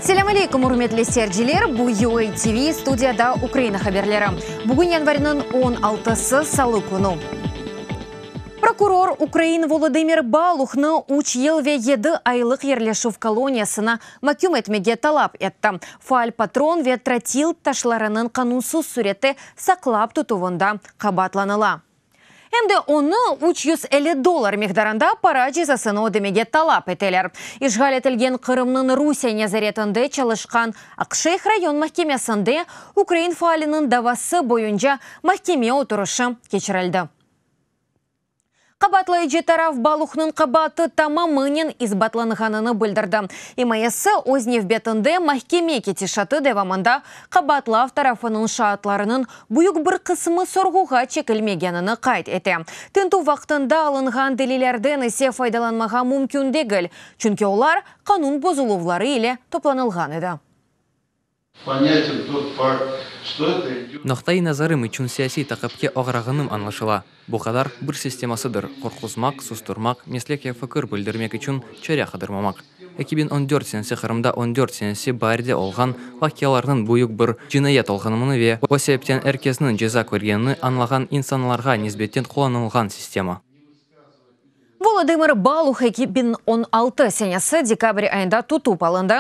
Selâm aleyküm, ürmetli seyirciler! Bu UA TV, studiyada Ukraina haberleri. Bugün yanvarniñ on altısı, salı künü. Prokuror ukrain Volodımır Baluhnı üç yıl ve yedi aylıq yerleşüv koloniyasına maküm etmege talap etti. Faal patron ve trotil taşlarınıñ qanunsız sürette saqlap tutuvında qabaatlanıla. Em de onı 350 dollar miqdarında para cezasını ödemege talap eteler. İşğal etilgen Qırımnıñ Rusiye nezaretinde çalışqan Aqşeyh rayon mahkemesinde ukrain faaliniñ davası boyunca mahkeme oturışı keçirildi. Qabaatlayıcı taraf Baluhnıñ qabaatı tamamınen isbatlanğanını bildirdi. İmayesi, öz nevbetinde, mahkeme ketişatı devamında qabaatlav tarafınıñ şaatlarınıñ büyük bir qısmı sorğuğa çekilmegenini qayd ete. Tintüv vaqtında alınğan delillerden ise faydalanmağa mümkün degil, çünki olar qanun bozuluvları ile toplanılğan edi. Noqta-i nazarım içün siyasiy taqipke oğrağanım añlaşıla. Bu qadar bir sistemasıdır, qorquzmaq, susturmaq, meslek ya fikir bildirmek içün çare qıdırmamaq. 2014 senesi Qırımda on dört senesi baarde olğan vaqialarnıñ büyük bir cinayet olğanını ve o sebepten er kesniñ ceza körgenini añlağan insanlarğa nisbeten qullanılğan sistema. Volodımır Baluh 2016 senesi dekabr ayında tutıp alındı.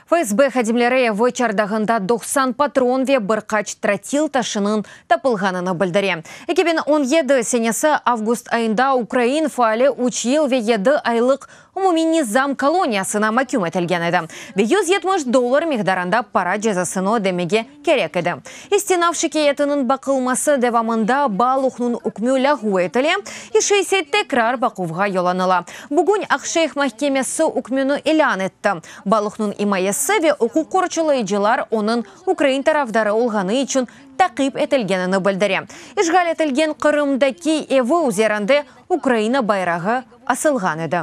FSB hadimleri evi çardağında 90 patron ve bir qaç trotil taşınıñ tapılğanını bildire. 2017 senesi avgust ayında ukrain faali üç yıl ve yedi aylıq umumiy nizam koloniyasına maküm etilgen edi ve 170 dollar miqdarında para cezasını ödemege kerek edi. İstinaf şikâyetiniñ baqılması devamında Baluhnıñ ükmü lâğu etile, işi ise tekrar baquvğa yollanıla. Bugün Aqşeyh mahkemesi ükmüni ilân etti. Baluhnıñ imayesi ve uquq qorçalayıcılar onıñ ukrain tarafdarı olğanı içün taqip etilgenini bildire. İşğal etilgen Qırımdaki evi üzerinde Ukraina bayrağı asılğan edi.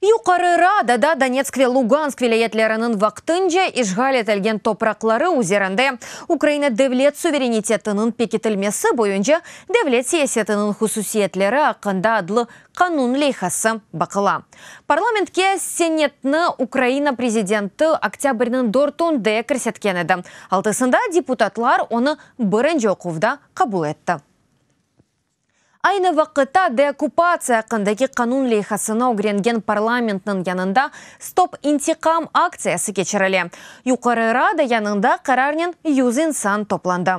Yuqarı Radada Donetsk ve Lugansk vilâyetleriniñ vaqtınca işğal etilgen topraqları üzerinde Ukraina devlet suverenitetiniñ pekitilmesi boyunca devlet siyasetiniñ hususiyetleri aqqında adlı qanun leyhası baqıla. Parlamentke senetni Ukraina prezidenti oktâbrniñ dörtünde kirsetken edi. Altısında deputatlar onı birinci oquvda qabul etti. Aynı vaqıtta deokkupatsiya aqqındaki qanun leyhasını ögrengen parlamentniñ yanında Stop intiqam aktsiyası keçirile. Yuqarı Rada yanında qararnen yüz insan toplandı.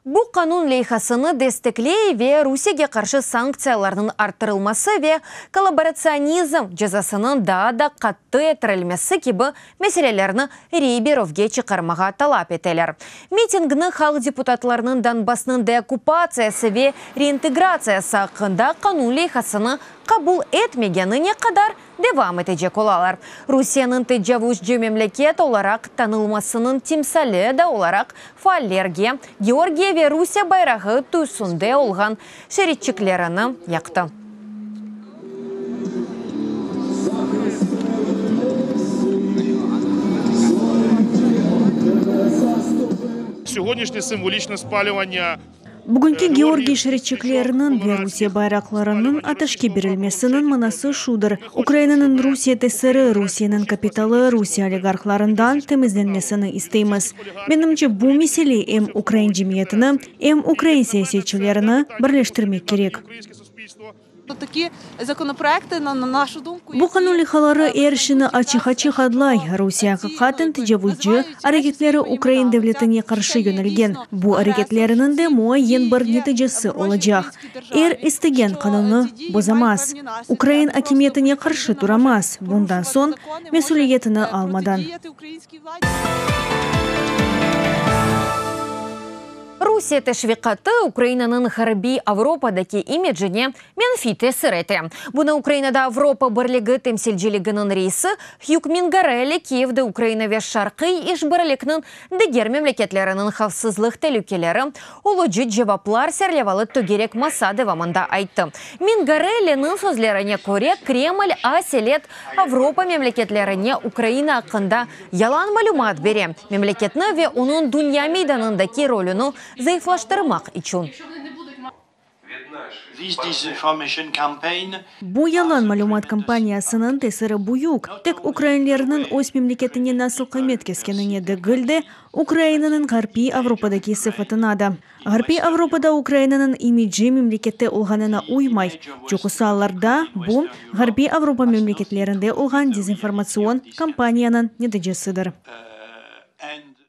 Bu qanun leyhasını destekley ve Rusiyege qarşı sanktsiyalarnıñ arttırılması ve kollaboratsionizm cezasınıñ daa da qattı ettirilmesi kibi meselelerni rey berüvge çıqarmağa talap eteler. Mitingni halq deputatlarınıñ Donbassnıñ deokkupatsiyası ve reintegratsiyası aqqında qanun leyhasını qabul etmegenine qadar devam etecek olalar. Rusiyeniñ tecavuzcı memleket olaraq tanılmasınıñ timsali de olaraq faallerge Georgiya ve Rusiye bayrağı tüsünde olğan şeritçiklerini yaqtı. Bugünki Georgiy şeritçikleriniñ ve Rusiye bayraqlarınıñ ateşke berilmesiniñ manası şudır, Ukrainanıñ Rusiye tesiri, Rusiyeniñ kapitalı Rusiye oligarhlarından temizlenmesini isteymiz. Menimce, bu mesele em ukrain cemiyetini, em ukrain siyasetçilerini birleştirmek kerek. Bu qanun leyhaları er şeyni açıq-açıq adlay, Rusiye aqiqaten tecavuzcı, areketleri ukrain devletine qarşı yönelgen. Bu areketleriniñ de muayyen bir neticesi olacaq. Er istegen qanunnı bozamaz, ukrain akimiyetine qarşı turamaz, bundan soñ mesüliyetini almadan. Rusiye teşviqatı Ukrainanıñ Ğarbiy Avropadaki imicine menfiy tesir ete. Bunı Ukrainada Avropa Birligi temsilciliginiñ reisi Hük Mingarelli Kiyevde Ukraina ve Şarqiy işbirlikniñ diger memleketleriniñ havfsızlıq telükeleri olucı cevaplar serlevalı tögerek masa devamında ayttı. Mingarelliniñ sözlerine köre, Kreml aselet Avropa memleketlerine Ukraina aqqında yalan malümat bere, memleketni ve onıñ dünya meydanındaki rolüni zayıflaştırmaq içün. Bu yalan malümat kampaniyasınıñ tesiri büyük, tek ukrainlerniñ öz memleketine nasıl qıymet keskenine degil de, Ukrainanıñ Ğarpiy Avropadaki sıfatına da. Ğarpiy Avropada Ukrainanıñ imici memleketi olğanına uymay. Çoqusı allarda bu, Ğarpiy Avropa memleketlerinde olğan dezinformatsion kampaniyanıñ neticesidir.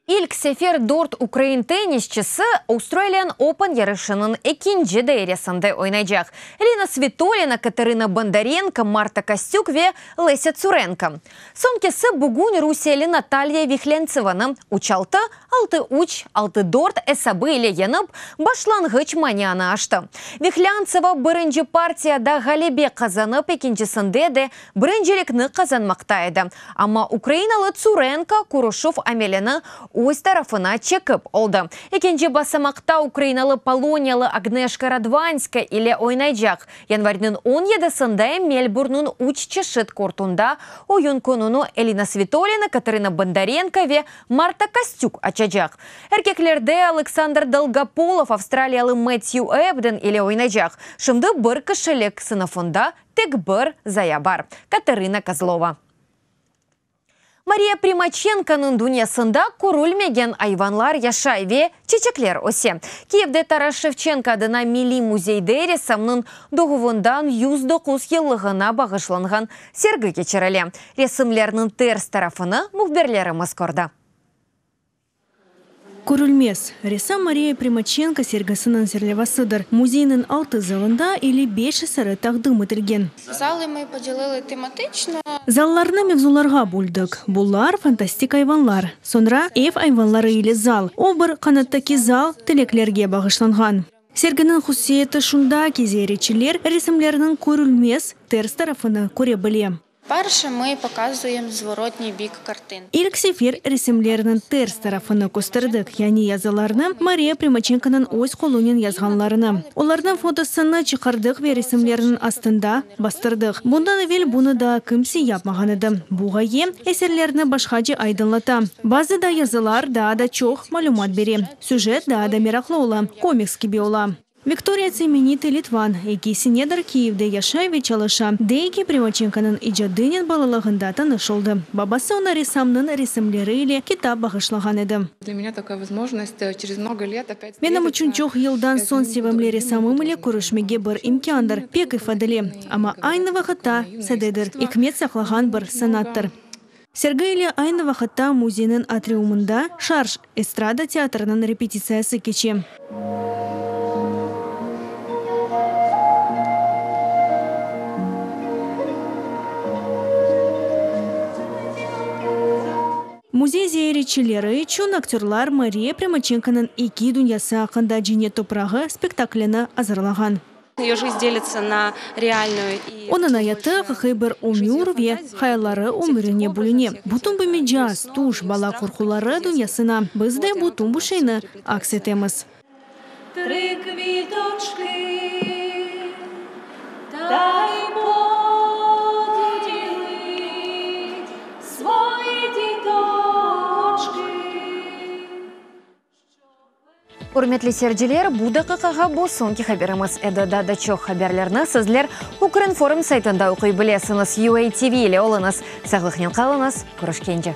İlk sefer dört ukrain tennisçisi Australian Open yarışınıñ ekinci dairesinde oynaycaq, Elina Svitolina, Katerına Bondarenko, Marta Kostük ve Lesâ Tsurenko. Soñkisi bugün rusiyeli Natalya Vihlântsevanı üç altı, 6-3, 6-4 esabı ile yeñip, başlanğıç manianı aştı. Vihlântseva birinci partiyada ğalebe qazanıp, ekincisinde de birincilikni qazanmaqta edi. Amma ukrainalı Tsurenko körüşüv amelini öz tarafına çekip oldı. Ekinci basamaqta ukrainalı poloniyalı Agneşka Radvanska ile oynaycaq. Yanvarniñ on yedisinde Melburnıñ üç çeşit kortunda oyun kününi Elina Svitolina, Katerına Bondarenko ve Marta Kostük açacaq. Erkeklerde Aleksandr Dolgopolov avstraliyalı Mettyu Ebden ile oynaycaq. Şimdi bir kişilik sınıfında tek bir zaya bar, Katerına Kozlova. Mariya Primaçenkonıñ dünyasında körülmegen ayvanlar yaşay ve çeçekler öse. Kiyevde Taras Şevçenko adına Milliy müzeyde ressamnıñ doğuvından 109 yıllığına bağışlanğan sergi keçirile. Resimlerniñ ters tarafını mühbirlerimiz kördi. Körülmez ressam Mariya Primaçenko sergisiniñ serlevasıdır. Müzeyniñ altı zalında 55 eseri taqdim etilgen. Zalı mı podelili tematično. Zallarnı mevzularğa böldik. Bular, fantastik ayvanlar. Soñra ev ayvanları ile zal. O bir qanattaki zal tileklerge bağışlanğan. Serginiñ hususiyeti şunda ki, ziyaretçiler resimlerniñ körülmez ters tarafını köre bile. Perşe mı pokazuyem zvorotniy bik kartin. İlk sefer resimlerniñ ters tarafını kösterdik, yani yazılarnı, Mariya Primaçenkonıñ öz qolunen yazğanlarını. Olarnıñ fotosını çıqardıq ve resimlerniñ astında bastırdıq. Bundan evel bunı daa kimse yapmağan edi. Bu ğaye eserlerni başqace aydınlata. Bazıda yazılar daa da çoq malümat bere, süjet daa da meraqlı ola, komiks kibi ola. Viktoriya Tsemenite litvan, eki senedir Kiyevde yaşay ve çalışa. Dey ki, Primaçenkonıñ icadınen balalığında tanış oldı. Babası oña ressamnıñ resimleri ile kitap bağışlağan edi. Menim içün çoq yıldan soñ sevimli ressamım ile körüşmege bir imkândır. Pek ifadeli, amma aynı vaqıtta sadedir, ikmet saqlağan bir sanattır. Sergi ile aynı vaqıtta müzeyniñ atriumında Şarj estrada teatriniñ repetitsiyası keçe. Müzey ziyaretçileri içün aktörlar Mariya Primaçenkonıñ Eki dünyası aqqında Cennet toprağı spektaklini azırlağan. Onıñ ayatı aqiqiy bir ömür ve hayalları ömürine bölüne. Bütün bu mecaz, tüş, bala qorquları dünyasına biz de bütün bu şeyni aks etemiz. Ürmetli seyirciler, bu daqiqağa bu soñki haberimiz edi. Daa da çoq haberlerni sizler Ukrinform saytında oquy bilesiñiz. UATV ile oluñız. Sağlıqnen qalıñız. Körüşkence.